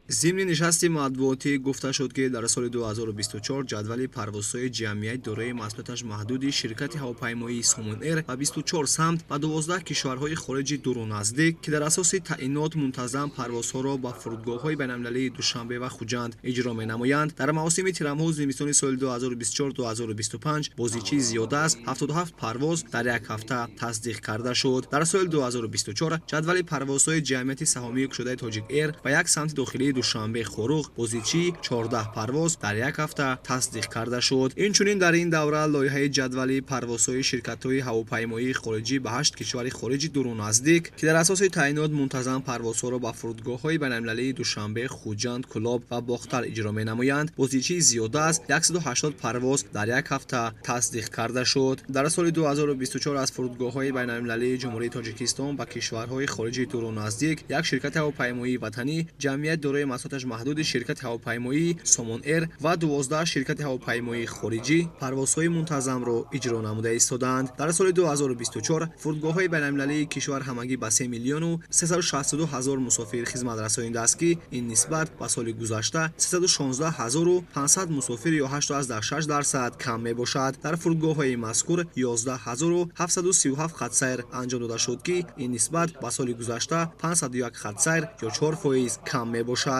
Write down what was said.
Зимни нишасти матбуотӣ гуфта шуд, ки дар соли 2024 ҷадвали парвозҳои ҷамъият дорои масъулияташ маҳдуди ширкати ҳавопаймоии Сомон Эйр ба 24 самт ба 12 кишварҳои хориҷи дуру наздик, ки дар асоси таъинот мунтазам парвозҳоро ба фурудгоҳҳои байналмилалии Душанбе ва Хуҷанд иҷро менамоянд, дар мавсими тирамоҳу зимистони соли 2024-2025 бо зичии зиёда аз 77 парвоз дар як ҳафта тасдиқ карда шуд. Дар соли 2024 ҷадвали парвозҳои ҷамъияти саҳомии кушодаи Тоҷик Эйр ба як самти дохилии Душанбе Хоруғ бо зичии 14 парвоз дар як ҳафта тасдиқ карда шуд. Инчунин дар ин давра лоиҳаи ҷадвали парвозҳои ширкатҳои ҳавопаймоии хориҷӣ ба 8 кишвари хориҷи дуру наздик, ки дар асоси таъинот мунтазам парвозҳоро ба фурудгоҳҳои байналмилалии Душанбе, Хуҷанд, Кӯлоб ва Бохтар иҷро менамоянд, бо зичии зиёда аз 180 парвоз дар як ҳафта тасдиқ карда шуд. Дар соли 2024 аз фурудгоҳҳои байналмилалии Ҷумҳурии Тоҷикистон ба кишварҳои хориҷи дуру наздик як ширкати ҳавопаймоии ватанӣ, ҷамъият дорои масъулияташ маҳдуди ширкати ҳавопаймоии Сомон Эйр ва 12 ширкати ҳавопаймоии хориҷӣ парвозҳои мунтазамро иҷро намуда истодаанд. Дар соли 2024 фурудгоҳҳои байналмилалии кишвар ҳамагӣ ба 3 миллиону 362 ҳазор мусофир хизмат расонидааст, ки ин нисбат ба соли гузашта 316 ҳазору 500 мусофир ё 8,6% кам мебошад. Дар фурудгоҳҳои мазкур 11 ҳазору 737 хатсайр анҷом дода шуд, ки ин нисбат ба соли гузашта 501 хатсайр ё 4% кам мебошад.